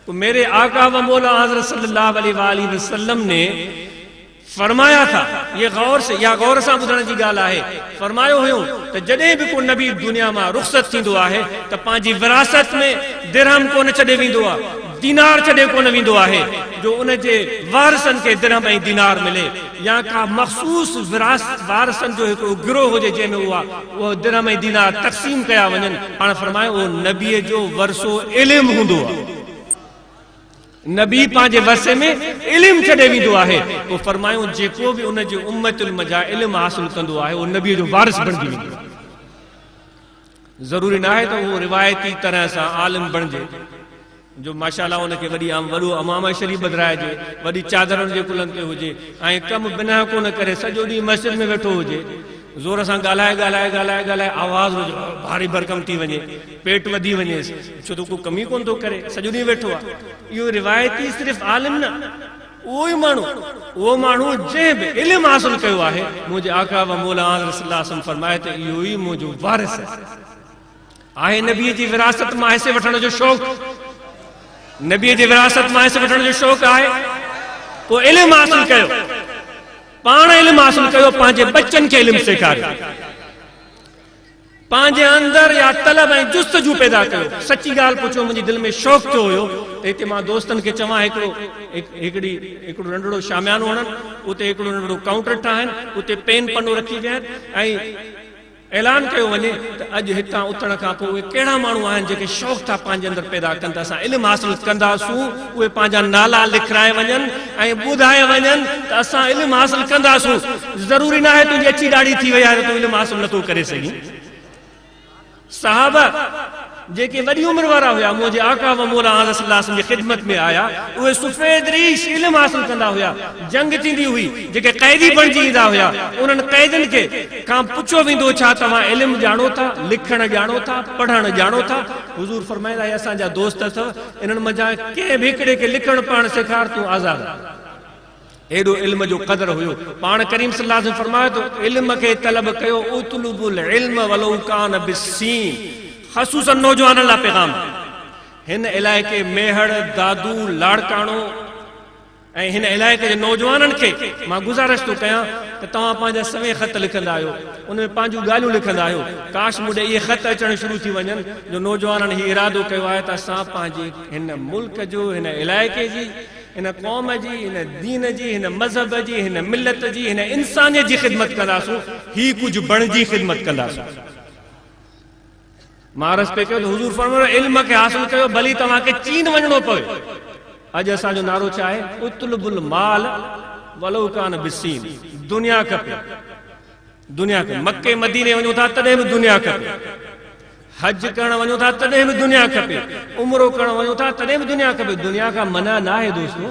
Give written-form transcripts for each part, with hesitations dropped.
तो मेरे आका व मौला हज़रत सल्लल्लाहु अलैहि वआलिहि वसल्लम ने फरमाया था, ये गौर से या गौर सां ॿुधण जी ॻाल्हि आहे, फरमायो हुयो त जॾहिं बि को नबी दुनिया मां रुख़सत थींदो आहे त पंहिंजी विरासत में दिरहम कोन छॾे वेंदो आहे, दीनार छॾे कोन वेंदो आहे जो उन जे वारिसनि खे दिरहम ऐं दीनार मिले या का मख़सूस वारिसनि जो हिकिड़ो गिरोह हुजे जंहिंमें उहा उहो दिरहम ऐं दीनार तक़सीम कया वञनि। पाण फरमायो उहो नबीअ जो वरसो इल्म हूंदो आहे। नबी पंहिंजे वरसे में इल्म छॾे वेंदो आहे। पोइ फरमायो जेको बि उन जे उम्मतुनि मंझां इल्म हासिल कंदो आहे उहो नबीअ जो वारिस बणिजी वेंदो आहे। ज़रूरी न आहे त उहो रिवायती तरह सां आलिम बणिजे जो माशाअल्लाह उनखे वॾी वॾो अमामा शरीफ ॿधराइजे, वॾी चादर हुनजे कुल्हनि ते हुजे ऐं कमु बिना कोन करे सॼो ॾींहुं मस्जिद में वेठो हुजे, ज़ोर सां ॻाल्हाए ॻाल्हाए ॻाल्हाए ॻाल्हाए आवाज़ भारी भरकम थी वञे, पेट वधी वञेसि, छो त को कमु ई कोन थो करे, सॼो ॾींहुं वेठो आहे। इहो रिवायती सिर्फ़ु आलिम न, उहो ई माण्हू, उहो माण्हू जंहिं बि इल्मु हासिलु कयो आहे, मुंहिंजे आका व मौला हज़रत सल्लल्लाहु अलैहि वसल्लम फरमाए त इहो ई मुंहिंजो वारिस आहे। नबीअ जी विरासत मां हिसे वठण जो शौक़, नबीअ जी विरासत मां हिसे वठण जो शौक़ आहे, पोइ इल्मु हासिलु कयो, पाण इल्मु हासिलु कयो, पंहिंजे बच्चनि खे इल्मु सेखारियो, पंहिंजे अंदरि इहा तलब ऐं जुस्तजू पैदा कयो। सची ॻाल्हि पुछो, मुंहिंजी दिलि में शौक़ थियो हुयो त हिते मां दोस्तनि खे चवां हिकिड़ो नंढड़ो शामियानो हणनि, उते हिकिड़ो नंढड़ो काउंटर ठाहिनि, उते पेन पन्नो रखी विया आहिनि ऐं ऐलान कयो वञे त अॼु हितां उथण खां पोइ उहे कहिड़ा माण्हू आहिनि जेके शौक़ था पंहिंजे अंदरि पैदा कनि त असां इल्मु हासिलु कंदासूं, उहे पंहिंजा नाला लिखाराए वञनि ऐं ॿुधाए वञनि त असां इल्मु हासिलु कंदासूं। ज़रूरी न आहे तुंहिंजी अच्छी ॾाढ़ी थी वई आहे त तूं इल्मु हासिलु नथो करे सघीं। सहाबा जेके वॾी उमिरि वारा हुया, मुंहिंजे आका व मौला हज़रत सल्लल्लाहु अलैहि वसल्लम जी ख़िदमत में आया, उहे सफ़ेद रीश इल्मु हासिलु कंदा हुया। जंग थींदी हुई, जेके क़ैदी बणिजी ईंदा हुया, उन्हनि क़ैदियुनि खे खां पुछियो वेंदो, छा तव्हां इल्मु ॼाणो था, लिखणु ॼाणो था, पढ़णु ॼाणो था? हुज़ूर फरमाईंदा, हे असांजा दोस्त अथव, इन्हनि मंझां कंहिं बि हिकिड़े खे लिखणु पढ़णु सेखार, तूं आज़ाद। एॾो इल्म जो क़दर हुयो। पाण करीम सल्लल्लाहु अलैहि वसल्लम फरमायो त इल्म खे तलब कयो, उतलुबुल इल्म वलौ कान बिस्सीन। ख़ुसूसन नौजवाननि लाइ पैगाम, हिन इलाइक़े मेहड़, दादू, लाड़काणो ऐं हिन इलाइक़े जे नौजवाननि खे मां गुज़ारिश थो कयां त तव्हां पंहिंजा सवे ख़त लिखंदा आहियो, उन में पंहिंजूं ॻाल्हियूं लिखंदा आहियो। काश मूं ॾे इहे ख़त अचणु शुरू थी वञनि जो नौजवाननि हीउ इरादो कयो आहे त असां पंहिंजे हिन मुल्क जो, हिन इलाइक़े जी, हिन क़ौम जी, हिन दीन जी, हिन मज़हब जी, हिन मिलत जी, हिन इंसानियत जी ख़िदमत कंदासूं, ही कुझु बणिजी ख़िदमत कंदासूं। मां अर्ज़ पे कयो त हुज़ूर फरमायो, इल्म खे हासिलु कयो, भली तव्हांखे चीन वञिणो पवे। अॼु असांजो नारो छा आहे? उतलुबुल माल वलौ कान बिस्सीन। दुनिया खपे, दुनिया खपे। मक्के मदीने वञो था तॾहिं बि दुनिया खपे, हज करण वञो था तॾहिं बि दुनिया खपे, उमरो करण वञो था तॾहिं बि दुनिया खपे। दुनिया खां मना न आहे दोस्तो,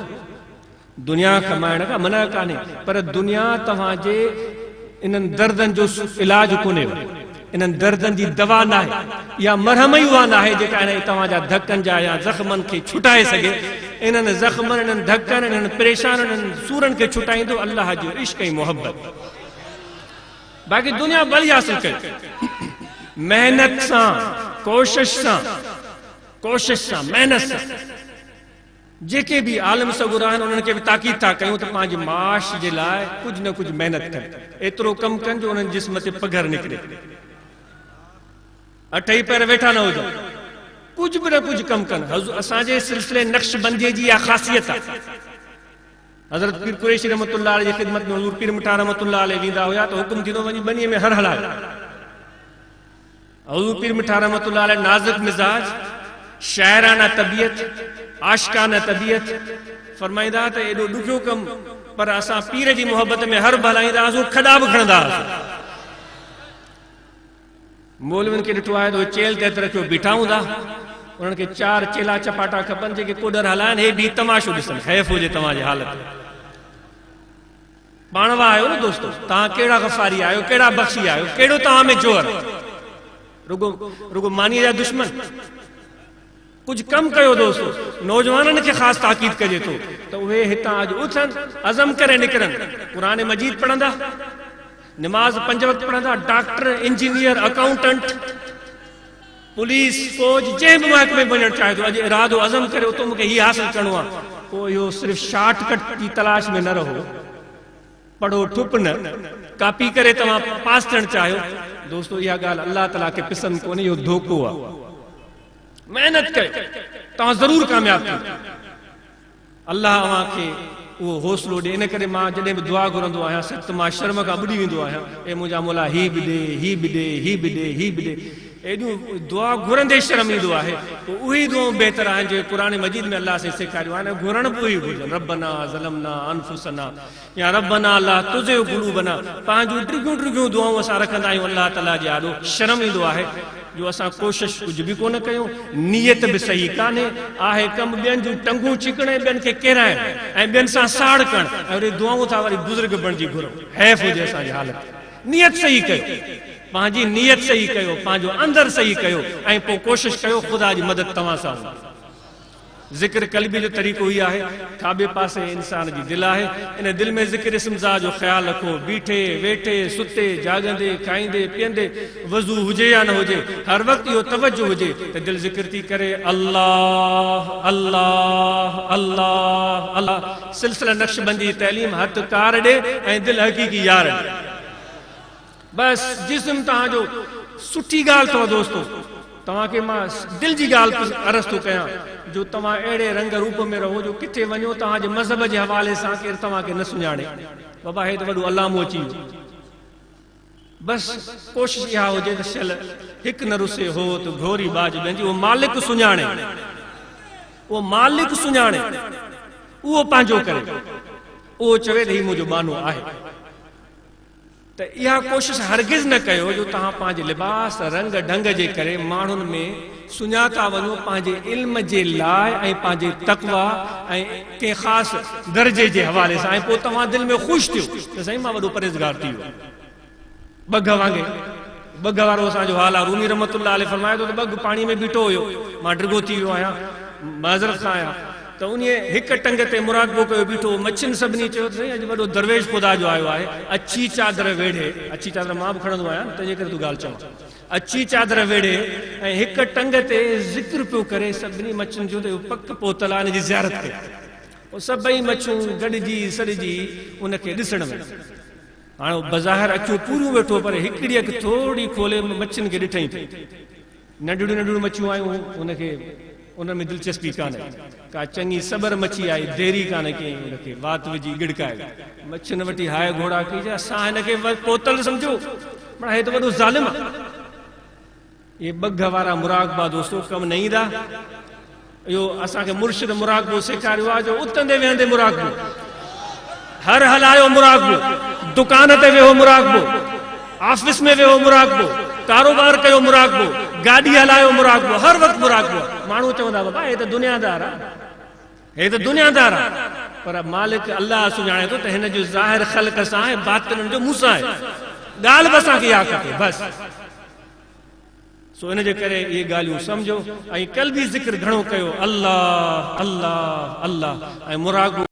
दुनिया कमाइण खां मना कान्हे, पर दुनिया तव्हांजे इन्हनि दर्दनि जो इलाज कोन्हे, इन्हनि दर्दनि जी दवा न आहे, इहा मरहम ई उहा न आहे जेका इन तव्हांजा धकनि जा या ज़ख़्मनि खे छुटाए सघे। इन्हनि ज़ख़्मनि, इन्हनि धकनि, इन्हनि परेशान, इन्हनि सूरनि खे छुटाईंदो अल्लाह जो इश्क ऐं मोहबत। बाक़ी दुनिया भली हासिल कयो, महिनत सां, कोशिश सां, कोशिश सां, महिनत सां। जेके बि आलिम सगुरा आहिनि उन्हनि खे बि ताक़ीद था कयूं त पंहिंजे माश जे लाइ कुझु न कुझु महिनत कनि, एतिरो कमु कनि जो उन्हनि जिस्म ते पघर निकिरे, अठ ई पैर वेठा न हुजनि, कुझु बि न कुझु कमु कनि। असांजे सिलसिले नक्शबंदीअ जी इहा ख़ासियत आहे। हज़रत पीर कुरैशी रहमतुल्लाह अलैह जी ख़िदमत में हुज़ूर पीर मिठा रहमतुल्लाह अलैह वेंदा हुया त हुकुम थींदो वञी ॿनीअ में हर हलायो। हुज़ूर पीर मिठा रहमतुल्लाह अलैह नाज़ुक मिज़ाज, शायराना तबीयत, आशिकाना तबीयत, फरमाईंदा त एॾो ॾुखियो कमु, पर असां पीर जी मोहबत में हर बि हलाईंदा हुआसीं, खॾा बि खणंदा हुआसीं। मौलवियुनि खे ॾिठो आहे त उहे चेल ते हथु रखियो बीठा हूंदा, उन्हनि खे चार चेला चपाटा खपनि जेके कोॾर हलाइनि, हे बि तमाशो ॾिसनि। हैफ़ हुजे तव्हांजी हालत। पाण वाह आहियो न दोस्तो, तव्हां कहिड़ा गफ़ारी आहियो, कहिड़ा बख़्शी आहियो, कहिड़ो तव्हां में जोर, रुगो रुगो मानीअ जा दुश्मन। कुझु कमु कयो दोस्तो। नौजवाननि खे ख़ासि ताक़ीद कजे थो त उहे हितां अॼु उथनि, अज़म करे निकिरनि, क़ुर मजीद पढ़ंदा, नमाज़ पंज वक़्त पढ़ंदा, डॉक्टर, इंजीनियर, अकाउंटेंट, پوليس، فوج، جنهن به محڪمي ۾ وڃڻ چاهي ٿو، اڄ ارادو عزم ڪري اتو مون کي هي حاصل ڪرڻو آهي، پوء اهو صرف شارٽ ڪٽ جي تلاش ۾ نه رهو. پڙهو ٺپ نه، ڪاپي ڪري توهان پاس ٿيڻ چاهيو، دوستو اها ڳالهه الله تعاليٰ کي پسند ڪونهي، اهو ڌوڪو آهي. محنت ڪيو، توهان ضرور ڪامياب ٿيندؤ. الله اوهان کي اهو حوصلو ڏي، ان ڪري مان جڏهن به دعا گهرندو آهيان سچ ته مان شرم کان ٻڏي ويندو آهيان، اي منهنجا مولا هي به ڏي، هي به ڏي، هي به ڏي، هي به ڏي. ايڏيون دعا گهرندي شرم ايندو آهي، پوء اهي ئي دعائون بهتر آهن جيڪي قرآن مجيد ۾ الله سائين سيکاريون آهن ۽ گهرڻ به اهي ئي گهرجن، ربنا ظلمنا انفسنا يا ربنا لا تزغ قلوبنا پنهنجون ڊگهيون ڊگهيون دعائون اسان رکندا آهيون الله تعالي جي آڏو شرم ايندو آهي جو اسان ڪوشش ڪجهه به ڪونه ڪيون نيت به صحيح ڪانهي آهي ڪم ٻين جون ٽنگون ڇڪڻ ۽ ٻين کي ڪيرائڻ ۽ ٻين سان ساڙ ڪرڻ ۽ وري دعائون ٿا وري بزرگ بڻجي گهرون حيف هجي اسان جي حالت نيت صحيح ڪيو پنهنجي نيت صحيح ڪيو پنهنجو اندر صحيح ڪيو ۽ پوء ڪوشش ڪيو خدا جي مدد توهان سان هوندي. ذڪر قلبي جو طريقو هي آهي، کاٻي پاسي انسان جي دل آهي، ان دل ۾ ذڪر اسم ذات جو خيال رکو، بيٺي، ويٺي، ستي، جاڳندي، کائيندي، پيئندي، وضو هجي يا نه هجي، هر وقت اهو توجه هجي ته دل ذڪر ٿي ڪري، الله، الله، الله، الله، سلسله نقشبندي جي تعليم هٿ ڪار ڏي ۽ دل حقيقي يار ڏي. بس جسم توهان جو سٺي ڳالهه اٿو دوستو توهان کي مان دل جي ڳالهه عرض ٿو ڪيان جو توهان اهڙي رنگ روپ ۾ رهو جو ڪٿي وڃو توهان جي مذهب جي حوالي سان ڪير توهان کي نه سڃاڻي بابا هي ته وڏو علامو اچي ويو بس ڪوشش اها هجي ته شل هڪ نه رسي هو ته گهوري ٻاجهه ٻين جي اهو مالڪ سڃاڻي اهو مالڪ سڃاڻي اهو پنهنجو ڪري اهو چوي ته هي منهنجو ٻانهو آهي ته اها ڪوشش هرگز نه ڪيو جو توهان پنهنجي لباس، رنگ ڍنگ جي ڪري ماڻهن ۾ سڃاتا وڃو پنهنجي علم جي لاء ۽ پنهنجي تقويٰ ۽ ڪنهن خاص درجي جي حوالي سان ۽ پوء توهان دل ۾ خوش ٿيو ته سائين مان وڏو پرهيزگار ٿي ويو آهيان. ٻگهه وانگي ٻگهه وارو اسان جو حال آهي. رومي رحمة الله عليه فرمائي ٿو ته ٻگهه پاڻي ۾ بيٺو هيو مان ڊگهو ٿي ويو آهيان معذرت سان آهيان. ته انهيء هڪ ٽنگ تي مراقبو ڪيو بيٺو هو. مڇين سڀني چيو ته سائين اڄ وڏو درويش خدا جو آيو آهي. اڇي چادر ويڙهي، اڇي چادر مان به کڻندو آهيان نه، تنهنجي ڪري ٿو ڳالهه چوان. اڇي چادر ويڙهي ۽ هڪ ٽنگ تي ذڪر پيو ڪري. سڀني مڇين چيو ته اهو پڪ پهتل آهي، ان جي زيارت ڪيو. پوء سڀئي مڇيون گڏجي سڏجي ان کي ڏسڻ ويون. هاڻ هو بظاهر اکيون پوريون ويٺو هو، پر هڪڙي اک ٿوري کولي مڇين کي ڏٺائين ٿي. ننڍڙيون ننڍڙيون مڇيون آيون، ان کي انهن ۾ دلچسپي ڪانه هئي. ڪا چڱي سٻر مڇي آئي، دير ئي ڪانه ڪيائين، ان کي وات وجهي ڳڙڪائي وئي. مڇين وٺي هاء گهوڙا ڪئي، چي اسان هن کي پوتل سمجهيو، پر هي ته وڏو ظالم آ. اهي ٻگهه وارا مراقبا دوستو ڪم نه ايندا. اهو اسان کي مرشد مراقبو سيکاريو آهي جو اٿندي ويهندي مراقبو، هر هلايو مراقبو، دڪان تي ويهو مراقبو، آفيس ۾ ويهو مراقبو، ڪاروبار ڪيو مراقبو، گاڏي هلايو مراقبو، هر وقت مراقبو. ماڻهو چوندا بابا هي ته دنيادار آهي، هي ته دنيادار آهي، پر مالڪ الله سڃاڻي ٿو ته هن جو ظاهر خلق سان آهي، باطن هن جو مون سان آهي. ڳالهه به اسان کي اها کپي بس. سو ان جي ڪري اهي ڳالهيون سمجهو ۽ قلبي ذڪر گهڻو ڪيو الله الله الله ۽ مراقبو.